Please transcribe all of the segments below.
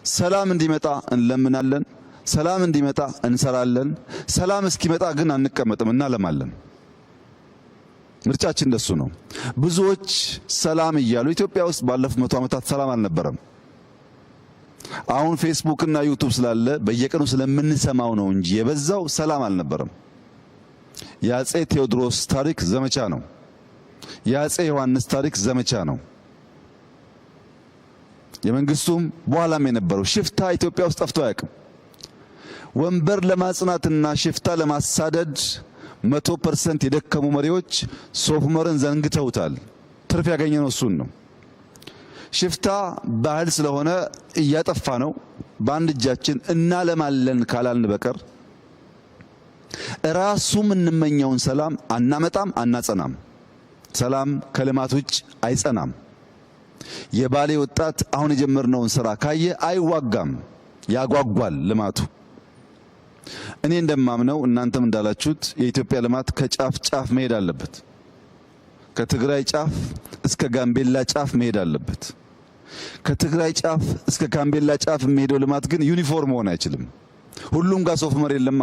ሰላም እንዲመጣ እንለምናለን። ሰላም እንዲመጣ እንሰራለን። ሰላም እስኪመጣ ግን አንቀመጥም፣ እናለማለን። ምርጫችን እንደሱ ነው። ብዙዎች ሰላም እያሉ ኢትዮጵያ ውስጥ ባለፉት 100 ዓመታት ሰላም አልነበረም። አሁን ፌስቡክ እና ዩቱብ ስላለ በየቀኑ ስለምንሰማው ነው እንጂ የበዛው ሰላም አልነበረም። የአፄ ቴዎድሮስ ታሪክ ዘመቻ ነው። የአፄ ዮሐንስ ታሪክ ዘመቻ ነው። የመንግስቱም በኋላም የነበረው ሽፍታ ኢትዮጵያ ውስጥ ጠፍቶ አያውቅም። ወንበር ለማጽናትና ሽፍታ ለማሳደድ 100% የደከሙ መሪዎች ሶፍ ዑመርን ዘንግተውታል። ትርፍ ያገኘነው እሱን ነው። ሽፍታ ባህል ስለሆነ እያጠፋ ነው። በአንድ እጃችን እናለማለን ካላልን በቀር ራሱ የምንመኘውን ሰላም አናመጣም፣ አናጸናም። ሰላም ከልማት ውጭ አይጸናም። የባሌ ወጣት አሁን የጀመርነውን ስራ ካየ አይዋጋም፣ ያጓጓል ልማቱ። እኔ እንደማምነው እናንተም እንዳላችሁት የኢትዮጵያ ልማት ከጫፍ ጫፍ መሄድ አለበት። ከትግራይ ጫፍ እስከ ጋምቤላ ጫፍ መሄድ አለበት። ከትግራይ ጫፍ እስከ ጋምቤላ ጫፍ የሚሄደው ልማት ግን ዩኒፎርም መሆን አይችልም። ሁሉም ጋር ሶፍ ዑመር የለማ፣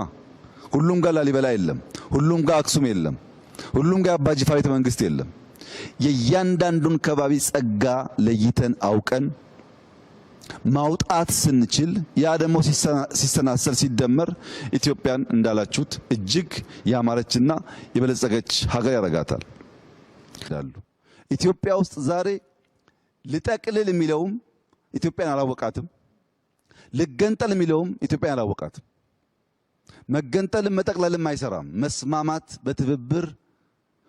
ሁሉም ጋር ላሊበላ የለም፣ ሁሉም ጋር አክሱም የለም፣ ሁሉም ጋር አባ ጅፋር ቤተ መንግስት የለም። የእያንዳንዱን ከባቢ ጸጋ ለይተን አውቀን ማውጣት ስንችል ያ ደግሞ ሲሰናሰል ሲደመር ኢትዮጵያን እንዳላችሁት እጅግ ያማረችና የበለጸገች ሀገር ያደርጋታል። ኢትዮጵያ ውስጥ ዛሬ ልጠቅልል የሚለውም ኢትዮጵያን አላወቃትም። ልገንጠል የሚለውም ኢትዮጵያን አላወቃትም። መገንጠልም መጠቅለልም አይሰራም። መስማማት በትብብር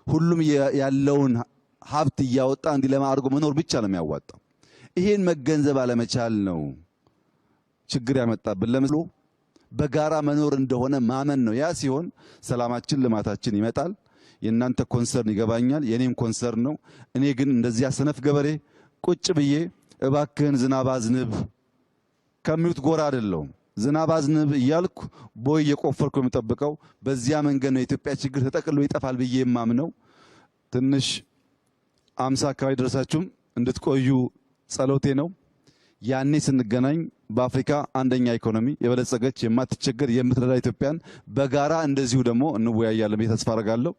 ሁሉም ያለውን ሀብት እያወጣ እንዲለማ አድርጎ መኖር ብቻ ነው የሚያዋጣው። ይሄን መገንዘብ አለመቻል ነው ችግር ያመጣብን። ለምስሉ በጋራ መኖር እንደሆነ ማመን ነው። ያ ሲሆን ሰላማችን፣ ልማታችን ይመጣል። የእናንተ concern ይገባኛል፣ የኔም concern ነው። እኔ ግን እንደዚያ ሰነፍ ገበሬ ቁጭ ብዬ እባክህን ዝናብ አዝንብ ከሚሉት ጎራ አይደለሁም። ዝናብ አዝንብ እያልኩ ቦይ እየቆፈርኩ የምጠብቀው በዚያ መንገድ ነው። የኢትዮጵያ ችግር ተጠቅሎ ይጠፋል ብዬ የማምነው። ትንሽ 50 አካባቢ ደረሳችሁም እንድትቆዩ ጸሎቴ ነው። ያኔ ስንገናኝ በአፍሪካ አንደኛ ኢኮኖሚ የበለጸገች የማትቸገር የምትረዳ ኢትዮጵያን በጋራ እንደዚሁ ደግሞ እንወያያለን ብዬ ተስፋ አደርጋለሁ።